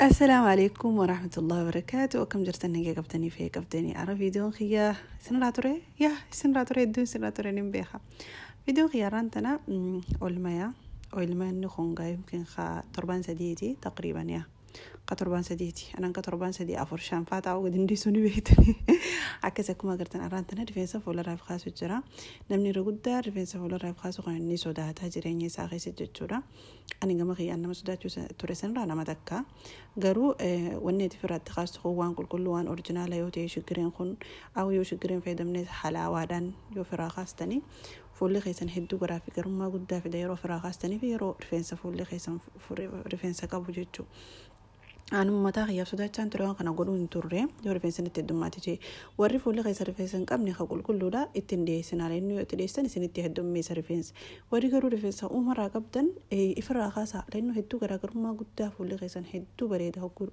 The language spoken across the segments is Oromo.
السلام عليكم ورحمة الله وبركاته. Akkam jirtan? Nagaa qabdanii fi qabdanii? Ara viidiyoon kiyya isinirraa ture, yaa isinirraa ture, hedduun isinirraa ture, nin beeka. Viidiyoon kiyyaarraan tana oolmayaa oolmaan kun gaa yumkin torban 3ti taqriiban, yaa ka torban 3ti. Anan ka torban 3 4 5 faa taa'uu gadi hindisuu ni beektanii. Akkas akkuma agartan arraan tana rifeensa fuularraaf kaasu jira. Namni irra guddaa rifeensa fuularraaf kaasu kan inni sodaataa jireenya isaa keessa jechuudha. Ani gama kiyyaan nama sodaachuu ture sanirraa nama takka. Garuu wanni ati firraatti kaastu kun waan qulqulluu, waan original yoo ta'e, shigireen kun awwa yoo shigireen fayyadamne halaawaadhaan yoo firaa kaastanii, fuulli keessan hedduu garaa fi garummaa guddaa fida yeroo firaa kaastanii fi yeroo rifeensa fuulli keessan rifeensa qabu jechuudha. Anuma mataa kiyyaaf sodaachaan ture, waan kana godhuu hin turre yoo rifeensa itti heddummaate jee. Warri fuulli keessa rifeensa hin qabne ka qulqulluudha ittiin dhiyeessinaa. Inni yoo itti dhiyeessan isinitti heddummeessa rifeensa. Warri garuu rifeensa uumarraa qabdan ifirraa kaasaa. Inni hedduu garaagarummaa guddaa, fuulli keessan hedduu bareeda hogguu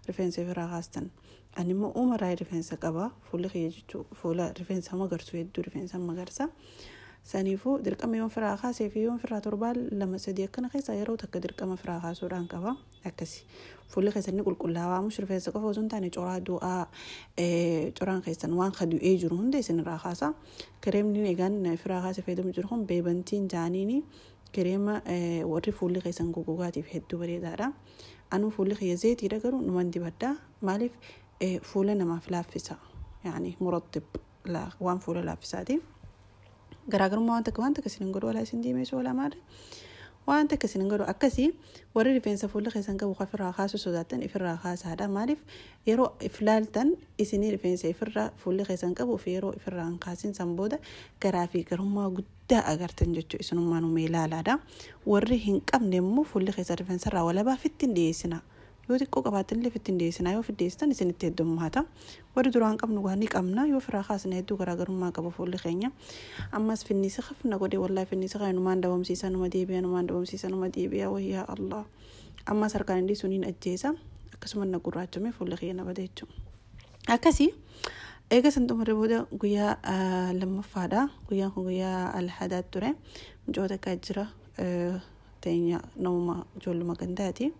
rifeensa ifirraa kaastan. Ani immoo uumarraa rifeensa qaba fuulli kiyya jechuu, fuula rifeensa magarsu, hedduu rifeensa magarsa. Saniifuu dirqama yoon firaa kaasee fi yoon firaa torbaan 2 3 akkana keessa yeroo takka dirqama firaa kaasuudhaan qaba. Akkasi fuulli keessan ni qulqullaa'aa. Mush rifeensa qofa osoo hin taane coraa du'aa, coraan keessan waan kadu'ee jiru hunda isinirraa kaasa. Kireemni egaan firaa kaasee fayyadamu jiru kun beebantiin jaaniini kireema warri fuulli keessan gogogaatiif hedduu bareedaadha. Anuu fuulli kiyya zeetiidha, garuu numan dibadda. Maaliif? Fuula namaaf laaffisa, yaani murattib waan fuula laaffisaati. Garaagarummaa waan takka waan takka isin hin godhu, walaa isin diimeessu, walaa maali, waan takka isin hin godhu. Akkasii warri rifeensa fuula keessan qabu ifirraa kaasuu sodaattan ifirraa kaasaadha. Maaliif? Yeroo if laaltan isinii rifeensa ifirraa fuulli keessan qabu fi yeroo ifirraa hin kaasin san booda garaa fi garummaa guddaa agartan jechuu, isinummaan umee ilaalaadha. Warri hin qabne immoo fuulli keessan rifeensarraa walabaa fitti hin dhiyeessina. Yoo xiqqoo qabaatan illee fitti hin dhiyeessinaa. Yoo fiddeessitan isinitti heddummaata. Warri duraan qabnu waan ni qabna, yoo firaa kaasne hedduu garaagarummaa qaba fuulli keenya. Ammas finniisa kafna godhe, wallaahi finniisa kana numaan dhabamsiisa, numa deebi'a, numaan dhabamsiisa, numa deebi'a. Wayyaa Allah, ammas harkaan hin dhiisuun hin ajjeesa. Akkasuma na gurraachame fuulli kiyya na bade jechuudha. Akkasii eega san xumurre booda guyyaa lammaffaadha. Guyyaan kun guyyaa alhadaa ture. Mucoota akka jira teenya, namuma ijoolluma gandaati.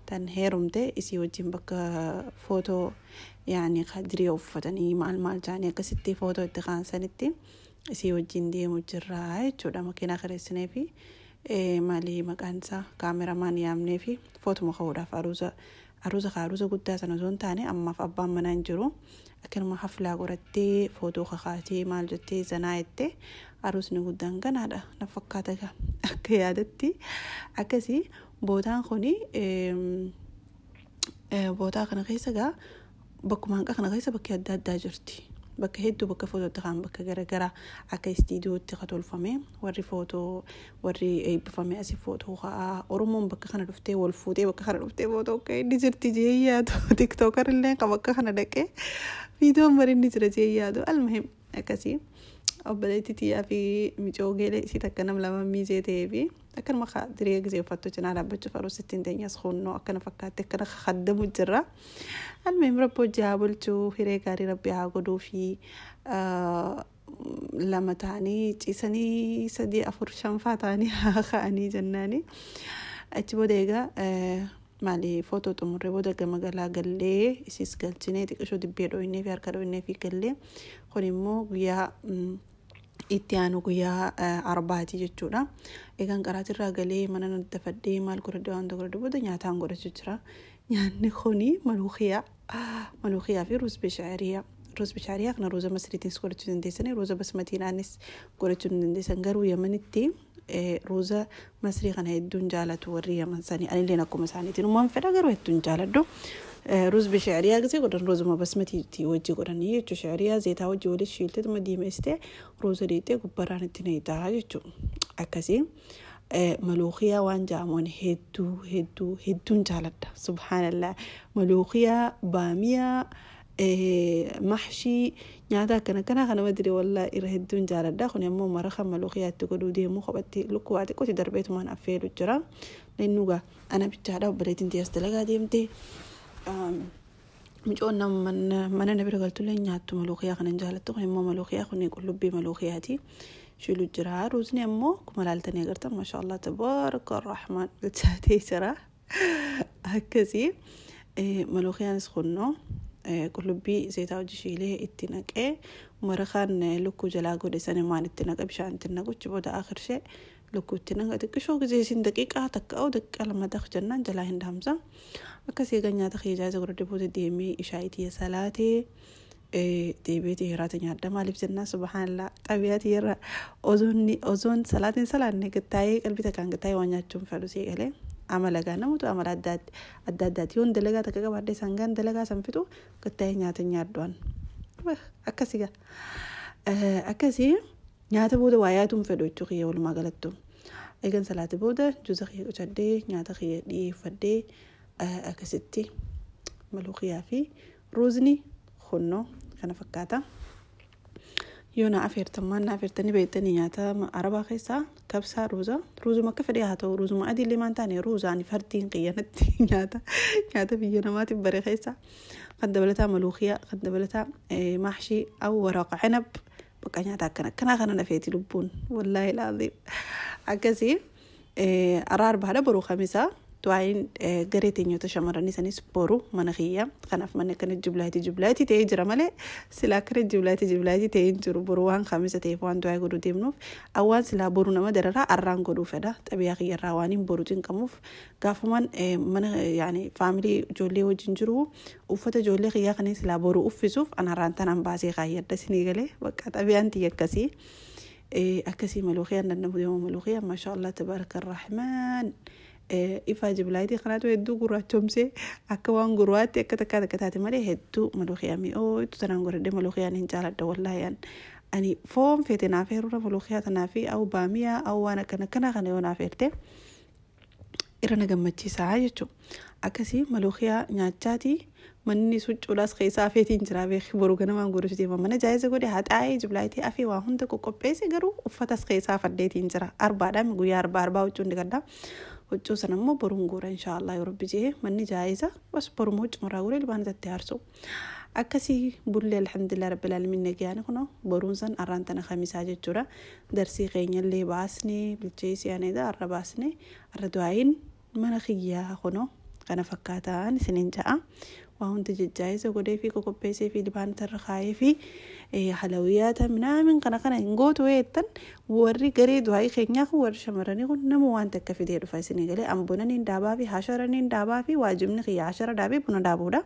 Tan heerumte isii wajjin bakka footoo, yaani kadiriya uffatanii maal maal jaanii akkasitti footoo itti kaansanitti isii wajjin deemu jirra jechuudha. Makiinaa kireessinee fi maali maqaan isaa cameraman yaamnee fi footuma ka'uudhaaf. Aruuza aruuza ka aruuza guddaa sana osoo hin taane, ammaaf abbaan manaa hin jiru. Akkanuma haflaa godhattee footoo kakaatee maal jettee zanaa jettee, aruusni guddaan ganaadha na fakkaata akka yaadatti. Akkasii bootaan kuni bootaa kana keessa gaa bakkuma hanqa kana keessa bakki adda addaa jirti. Bakka hedduu bakka footootti kaan bakka garaagaraa akka istiidiyootti ka tolfame, warri footoo warri eebbifame asii footoo ka'aa. Oromoon bakka kana dhuftee wal fuutee bakka kana dhuftee footoo ka'ee inni jirti jee yaadu. TikToker illee kan bakka kana dhaqee viidiyoon bari inni jira jee yaadu. Almuhim akkasii obboleettii tiyyaa fi micoo geelee isii takka nam lama miizee ta'ee fi akkanuma diree gisee uffattu cinaa dhaabbachuuf aruusittiin teenyas hunnoo akkana fakkaatti akkana kaddamu jirra. Almuhim rabbi hojii haa bulchuu, hiree gaarii rabbi haa godhuu fi lama ta'anii ciisanii sadii afur shanfaa ta'anii haa ka'anii jennaani. Achi booda egaa maali footoo xumurree booda gama galaa gallee isis galchinee xiqqishoo dibbee dho'innee fi harka dho'innee fi gallee. Kun immoo guyyaa itti aanu guyyaa arbaati jechuudha. Egaan qaraatirraa galee mana naddafadhee maal godhadhee waan godhadhe booda nyaataan godhachuu jira. Nyaanni kuni maluukiyaa, maluukiyaa fi ruuz bishaariyaa. Ruuz bishaariyaa kana ruuza masriitiinis godhachuu dandeessanii, ruuza basmatiinaanis godhachuu dandeessan. Garuu Yamanitti ruuza masrii kana hedduun jaalatu warri Yaman sanii. Anilleen akkuma isaaniitiin uumaan fedha, garuu hedduun jaaladhu. Ruuz bishaariyaa gisee godhan ruuzuma basmatiitti wajji godhanii jechuudha. Shaariyaa zeetaa wajji walitti shiilteetuma diimeessitee ruuza dhiixee gubbarraan itti naqxaa jechuudha. Akkasii maluukiyaa waan jaamoon hedduu hedduu hedduun jaaladha. Subhaanallah, maluukiyaa, baamiyaa, mahshii, nyaata akkana akkanaa kana madire wallaa irra hedduun jaaladha. Kun immoo maraqa maluukiyaatti godhuu deemu kophatti lukkuu waa xiqqooti darbeetumaan affeelu jira. Innugaa ana bichaadha, obboleettiin tiyyaas dalagaa deemtee. Micoon nama mana na bira galtullee nyaattu maluukiyaa kana hin jaalattu. Kun immoo maluukiyaa kun qullubbii maluukiyaati. Shilu jira. Ruuzni ammoo akkuma laaltanii agartan, maasha Allah tabaaraka arrahmaan, bilchaatee jira. Akkasii maluuqiyaanis kunnoo qullubbii zeetaa hojii shiilee itti naqee marakaan lukkuu jalaa godhe sanimaan itti naqa bishaan itti naqu achi booda akirshee lukkuu itti naqa xiqqishoo gisee isin daqiiqaa takka oo daqiiqaa lama daq jennaan jalaa hin dhaamsa. Akkasii egaa nyaata kiyya jaaza godhadhe booda deemee ishaa'itii salaatee deebi'eeti hiraata nyaadha. Maaliif jennaan subhaanallah xabiyaati irra ozoon salaatiin salaanne gattaa'ee qalbii takkaan gattaa'ee waan nyaachuun fedhu sii galee. Amala gaa namoota amala adda addaati yoon dalagaa takka qabaadhe sangaan dalagaa san fixu gattaa'ee nyaata nyaadduan akkasii gaa akkasii nyaata booda waa yaatuun fedhu jechuu kiyya walumaa galattu. Eegan salaate booda juuza kiyya qocadhee nyaata kiyya dhiyeeffadhee akkasitti maluuqiyaa fi ruuzni kunnoo kana fakkaata. Yoo na afeertan maal na afeertanii beektanii nyaata arabaa keessaa kabsaa ruuza ruuzuma akka fedhee haa ta'u ruuzuma adii illee maan taane ruuzaan fardiin qiyyanatti nyaata biyya namaatiif bare keessaa kan dabalataa maluuqiyaa kan dabalataa maaxshii aw waraaqa cinab bakka nyaata akkana akkanaa kana nafeeti lubbuun wallaahi laaziim akkasii araar baadha boruu kamisaa du'aayin garee teenyota shamarranii sanis boru mana kiyya kanaaf manni akkana jiblaatii jiblaatii ta'ee jira malee silaa akkana jiblaatii jiblaatii ta'ee hin jiru boru waan kamisa ta'eef waan du'aa godhuu deemnuuf awwaan silaa boru nama dararaa arraan godhuu fedha xabiyaa kiyyarraa waan hin boru cinqamuuf gaafumaan mana yaani faamilii ijoollee wajjin jiru uffata ijoollee kiyyaa kanneen silaa boru uffisuuf an arraan tanaan baasee kaayyadha isinii galee bakka xabiyaan tiyya akkasii. Akkasii maluuqiyaan dandamu deemu maluuqiyaan maashaa Allah tabaaraka rahmaan. Ifaa jiblaayitii kanaatu hedduu gurraachomsee akka waan gurraatti akka takkaa takka taate malee hedduu maluuqiyaa mi'ooytu tanaan godhadhe maluuqiyaan hin jaaladha wallaahi ani foon feete naaf heerura maluuqiyaa tanaa fi au baamiyaa au waan akkana akkanaa kana yoo naaf heerte irra na gammachiisaa jechuudha. Akkasii maluuqiyaa nyaachaatii manni succuudhaas keessaa afeetiin jira beeki boru ganamaan godhutu deema mana jaayiza godhe haxaa'ee jiblaayitii afee waa hunda qoqqopheesse garuu uffatas keessaa faddeetiin jira arbaadhaan guyyaa arbaa arbaa huccuun dhiqadha. Huccuu sana immoo boruun guura inshaallah yoo rabbi jee manni jaayiza bas boruma huccumarraa guuree ilbaan itti aarsu. Akkasii bullee alhamdulillah rabbil aalamiin nagayaani kunoo boruun san arraan tana kamisaa jechuudha. Darsii keenyallee baasnee bilcheessii aneedha arra baasnee arra du'aayin mana kiyyaa kunoo kana fakkaataan isiniin ja'a. Waa hunda jajjaayisa godhee fi qoqopheessee fi libaan tarra kaayee fi halawiyaata minaamin kana kana hin gootu weettan warri garee du'aayii keenyaa kun warri shamarranii kun nama waan takka fidee dhufa isinii galee an bunaniin daabaa fi hasharaniin daabaa fi waajibni kiyya hashara daabee buna daabuudha.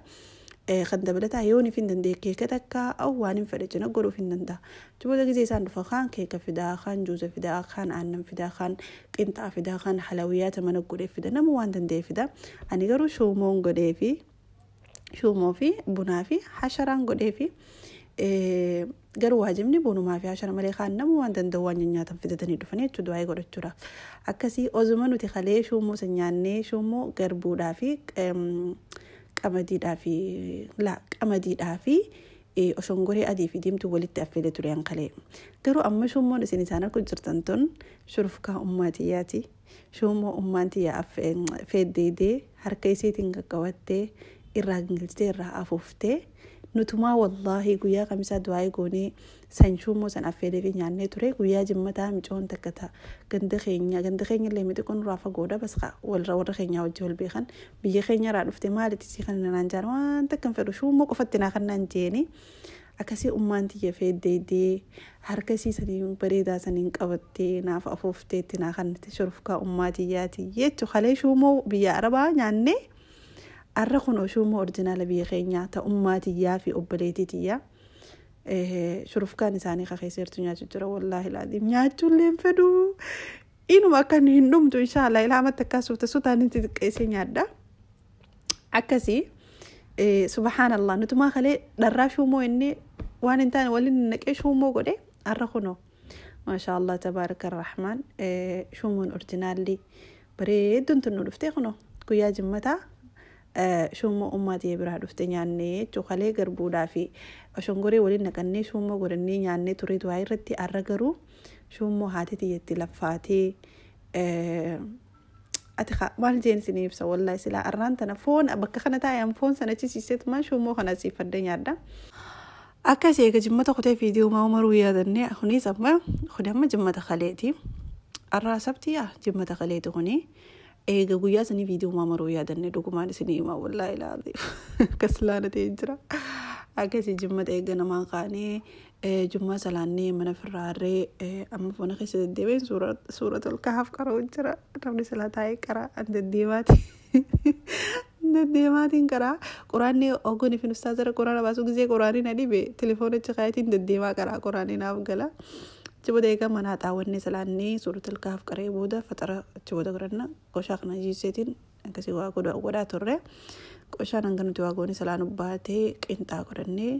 Kan dabalataa yoo ni hin danda'e keeka takka au waan hin fedhe cina godhuuf hin danda'a. Jiboota gisee isaan dhufa kaan keeka fidaa, kaan juuza fidaa, kaan aannan fidaa, kaan qinxaa fidaa, kaan halawiyaata mana godhee fida nama waan danda'e fida. Ani garuu shuumoon godhee fi shuumoo fi bunaa fi hasharaan godhee fi garuu waajibni bunumaa fi hashara malee kaan nama waan danda'u waan nyaatan fidatanii dhufanii jechuudha waa'ee godhachuudhaaf. Akkasii osuma nuti kalee shuumoo san nyaannee shuumoo garbuudhaa fi qamadiidhaa fi qamadiidhaa fi oshongoree adii fi diimtuu walitti affeelee ture hanqalee. Garuu amma shuumoon isin isaan argu jirtan tun shurufkaa ummaatiyyaati. Shuumoo ummaatiyyaa feeddeedee harka isiitiin qaqqabattee irraa gingilchitee irraa afuuftee nutumaa wallaahi guyyaa kamisaa du'aayii goonee san shuumoo san affeelee fi nyaannee ture guyyaa jimmataa micoon takka ta'a ganda keenya illee miti kun irraa fagoodha bas warra keenyaa wajji wal beekan biyya keenya irraa dhufte maalitti sii kan naan jaan waan takka hin fedhu shuumoo qofatti naa kan naan jeeni akkasii ummaan tiyya feeddeedee harka isii saniin bareedaa saniin qabattee naaf afuufteetti naa kannite shurufkaa ummaa tiyyaati jechuu kalee shuumoo biyya arabaa nyaannee. Arra kun shuumoo orjinaala biyya keenyaa ta ummaa tiyyaa fi obboleettii tiyyaa shurufkaan isaanii kakeesseertu nyaachuu jira wallaahi laadiim nyaachuullee hin fedhu inuma akka hin dhumtu inshaallah ilaamatti akkas suuta suutaan itti xiqqeessee nyaadha. Akkasii subhaanallah nutumaa kalee dharraa shuumoo inni waan hin taane waliin naqee shuumoo godhe arra kunoo maashaallah tabaaraka rahmaan shuumoon orjinaalli bareedduun tun nu dhuftee kunoo guyyaa jimmataa shuumoo ummaatii biraa dhufte nyaannee jechuun kalee garbuudhaa fi oshongoree waliin naqannee shuumoo godhannee nyaannee ture du'aa irratti arra garuu shuumoo haati tiyyatti laffaatee ati maal jeen isin ibsa wallaahi silaa arraan tana foon bakka kana taa'an foon sana chisiiseetumaan shuumoo kana siifadde nyaadha. Akkasii eega jimmata kutee viidiyoo maruu yaadannee kunis amma kuni amma jimmata kaleeti. Arraa sabti yaa jimmata kaleeti kuni. Eega guyyaa sanii viidiyoo maamaruu yaadanne dhugumaan isinii himaa wallaahi ilaalee kaslaana ta'ee jira. Akkasii jimmata eega namaan kaanee jummaa salaannee mana firraarree amma mana keessa deddeebiin suura tolkaaf qara'u jira. Namni silaa taa'ee qara an deddeemaati. Deddeemaatiin karaa quraanni ogoon fi ustaazara quraana baasuu gisee quraanii na dhibe telefoonicha kaayatiin deddeemaa karaa quraanii naaf gala. Achi booda egaa mana haxaawwannee salaannee suura tolkaaf qaree booda faxara achi booda godhanna qoshaa kana jiiseetiin akkasii waa godhaa turre. Qoshaan hanga nuti waa goone salaan baatee qinxaa godhannee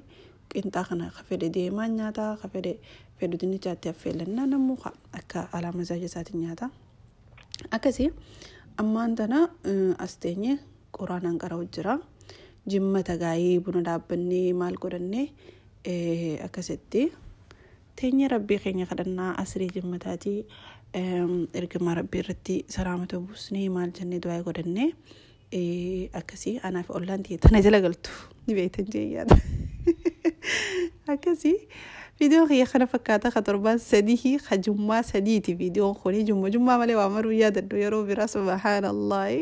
qinxaa kana ka fedhe deemaa nyaata ka fedhe fedhu dinnichaatti affeellannaa namuu akka alaa mazaaja isaatiin nyaata. Akkasii ammaan tana as teenye quraanaan qara'u jira. Jimmata gaayii buna dhaabbannee maal godhannee akkasitti teenye rabbii keenya kadhannaa asrii jimmataatii ergamaa rabbii irratti salaamata buusnee maal jennee du'aa godhannee akkasii anaaf ollaan ta'e tana jala galtu ni beektan jee yaada. Akkasii viidiyoon kiyya kana fakkaata ka torbaan sadii ka jummaa sadiiti viidiyoon kuni jumma jummaa malee waa maruu yaadadhu yeroo biraa subhaanallahi.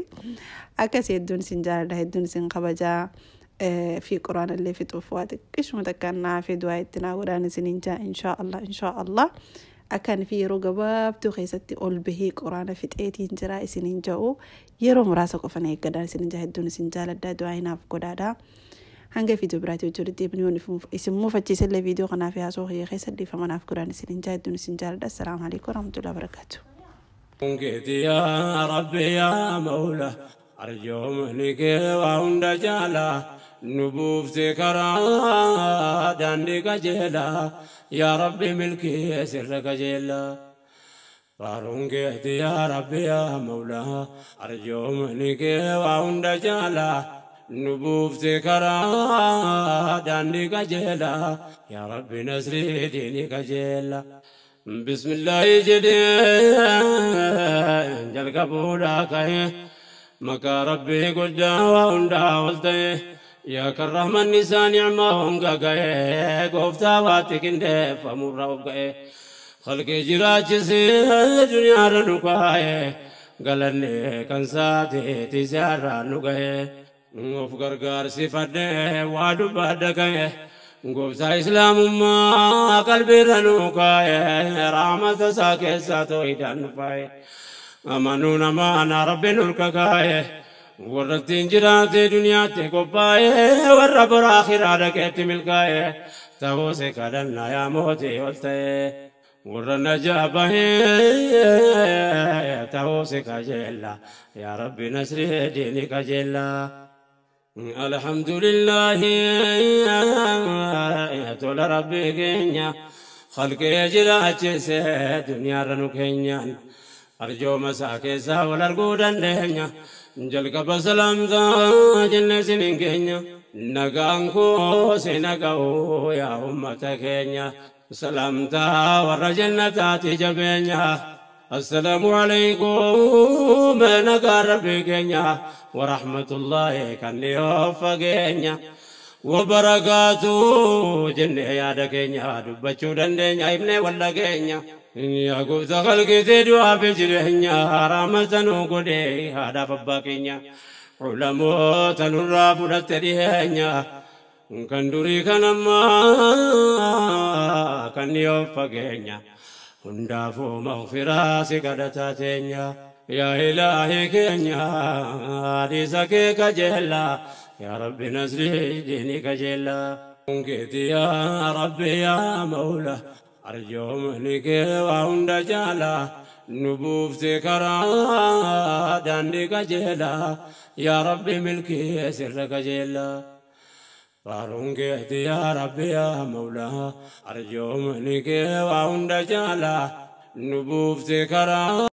Akkasii hedduun isin jaaladha hedduun isin kabajaa fi quraana illee fixuuf waa xiqqishuma takkaan naa fi du'aa itti naa godhaan isiniin jaa inshaa Allah inshaa Allah. Akkaan fi yeroo gabaabduu keessatti ol bahee quraana fixeetiin jira isiniin ja'u yeroo muraasa qofan eeggadhaan isiniin jaa hedduun isin jaaladha du'aa naaf godhaadha. Hanga viidiyoo biraatii hojii deebinee isin muufachiisellee viidiyoo kanaaf haasoo kiyya keessa dhiifama naaf godhaan isiniin jaa hedduun isin jaaladha. Assalaamu alaikum warahmatullahi wabarakaatu. يا ربي يا مولى أرجو منك وعند جالا نبوف ذكرى دانك جلا يا ربي ملكي سرك جلا فارونك يا ربي يا مولى أرجو منك وعند جالا نبوف ذكرى دانك جلا يا ربي نصري دينك جلا بسم الله جدي جل قبولا كه مكا ربي قد واندا ولته يا كرحمن نسان نعمه غه غفتا واتكند فمر غه خلق جراج سي دنيا رنقاي غلني كنساتي تسارا نغه وف غرغار صفده وادو بدغه gooftaa islaamummaa qalbiirra nu kaa'e rahmata isaa keessaa tooyidhaan nu faaye amanuu namaana rabbiin ol kakaa'e warra ittiin jiraate duniyaatti qophaa'e warra bora akhiraa dhaqeetti milkaa'e ta'uus kadhannaa yaa mootii ol ta'e warra najaa bahee ta'uus kajeella yaa rabbi nasrii diini kajeella. الحمد لله طول ربي كينيا خلق يجرا جسے دنیا رنو كينيا ارجو مساكي سا ولا رغودن دنيا جل کا سلام دا جن سنين كينيا نغان کو سنغاو يا امة كينيا سلام تا ور جنتات جبنيا السلام عليكم نغا ربي كينيا ورحمة الله كان يوفقنيا وبركاته جن يا دكينيا دبچو دندنيا ابن ولا كينيا يا قوت خلق تدعى بجرهنيا رحمة وقدي هذا فباكينيا علماء تنرى فرتريهنيا كان دري كان ما كان يوفقنيا هندافو مغفرة سكدتا تينيا يا إلهي كينيا رزقك كجلا يا ربي نصري ديني كجلا يا ربي يا مولى أرجو منك وعند جالا نبوف ذكرى داني كجلا يا ربي ملكي سرك جلا فارونك يا ربي يا مولى أرجو منك وعند جالا نبوف ذكرى.